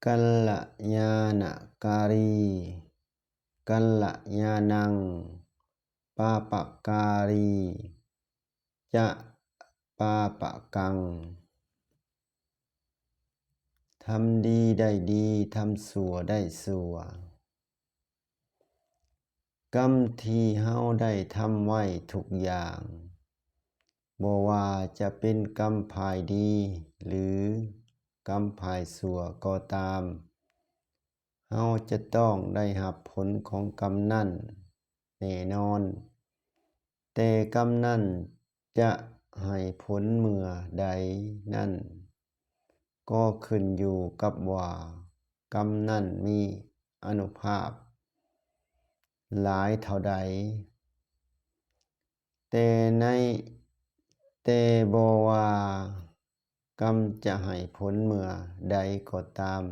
ກັນລະຍານະກາຣີ ກັນລະຍານັງ ປາປະກາຣີ ຈະປາປະກັງ ທຳດີໄດ້ດີ ທຳຊົ່ວໄດ້ຊົ່ວ. ກຳທີ່ເຮົາໄດ້ທຳໄວ້ທຸກຢ່າງ, ບໍ່ວ່າຈະເປັນກຳຝ່າຍດີ ຫຼື ກຳຝ່າຍຊົ່ວກໍຕາມ, ເຮົາຈະຕ້ອງໄດ້ຮັບຜົນຂອງກຳນັ້ນແນ່ນອນ. ແຕ່ກຳນັ້ນຈະໃຫ້ຜົນເມື່ອໃດນັ້ນ ກໍຂຶ້ນຢູ່ກັບວ່າກຳນັ້ນມີອານຸພາບຫຼາຍເທົ່າໃດ. ແຕ່ໃນ, ແຕ່ບໍ່ວ່າກຳຈະໃຫ້ຜົນເມື່ອໃດກໍຕາມ,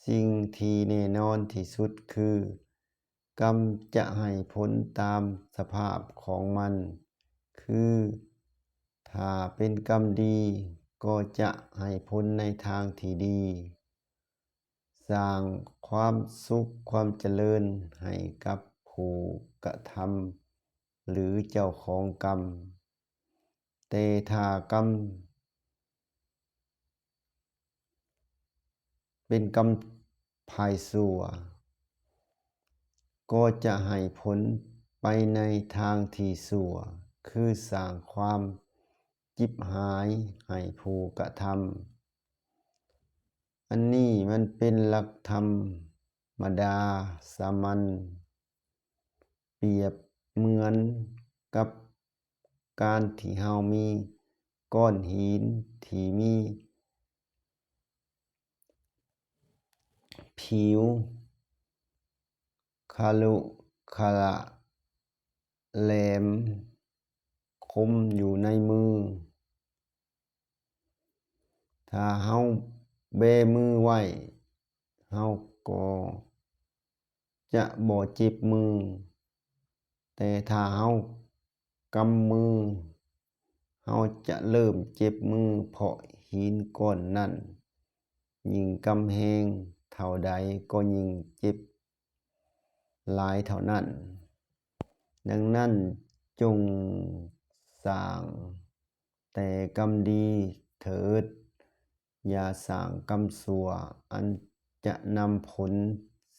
ສິ່ງທີ່ແນ່ນອນທີ່ສຸດຄື ກຳຈະໃຫ້ຜົນຕາມສະພາບຂອງມັນ, ຄື ຖ້າເປັນກຳດີກໍຈະໃຫ້ຜົນໃນທາງທີ່ດີ, ສ້າງຄວາມສຸກຄວາມຈະເລີນໃຫ້ກັບຜູ້ກະທຳ ຫຼື ເຈົ້າຂອງກຳ. ແຕ່ຖ້າກຳ ເປັນກຳຝ່າຍຊົ່ວ ກໍຈະໃຫ້ຜົນໄປໃນທາງທີ່ຊົ່ວ, ຄືສ້າງຄວາມຈິບຫາຍໃຫ້ຜູ້ກະທຳ. ອັນນີ້ມັນເປັນຫຼັກທຳມະດາສາມັນ, ປຽບເໝືອນກັບການທີ່ເຮົາມີກ້ອນຫີນທີ່ມີຜິວຄະລຸຂະລະ ແຫຼມຄົມຢູ່ໃນມື. ຖ້າເຮົາແບມືໄວ້, ເຮົາກໍຈະບໍ່ເຈັບມື, ແຕ່ຖ້າເຮົາກຳມື, ເຮົາຈະເລີ່ມເຈັບມື, ເພາະຫີນກ້ອນນັ້ນຍິ່ງກຳແຮງເທົ່າໃດກໍຍິ່ງເຈັບຫຼາຍເທົ່ານັ້ນ. ດັ່ງນັ້ນ, ຈົ່ງສ້າງແຕ່ກຳດີເຖີດ, ຢ່າສ້າງກຳຊົ່ວ ອັນຈະນຳຜົນ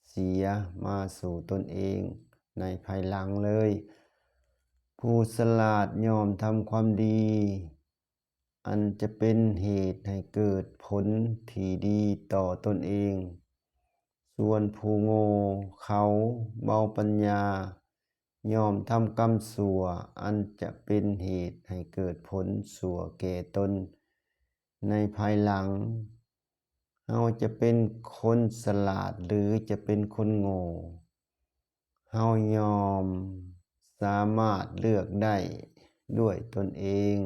ເສຍມາສູ່ຕົນເອງໃນພາຍຫຼັງເລີຍ. ຜູ້ສະຫຼາດຍ່ອມທຳຄວາມດີ ອັນຈະເປັນເຫດໃຫ້ເກີດຜົນທີ່ດີຕໍ່ຕົນເອງ. ສ່ວນຜູ້ໂງ່ເຂົາເບົາປັນຍາ ຍ່ອມທຳກຳຊົ່ວ ອັນຈະເປັນເຫດໃຫ້ເກີດຜົນຊົ່ວແກ່ຕົນໃນພາຍຫຼັງ. ເຮົາຈະເປັນຄົນສະຫຼາດ ຫຼື ຈະເປັນຄົນໂງ່, ເຮົາຍ່ອມສາມາດເລືອກໄດ້ດ້ວຍຕົນເອງ.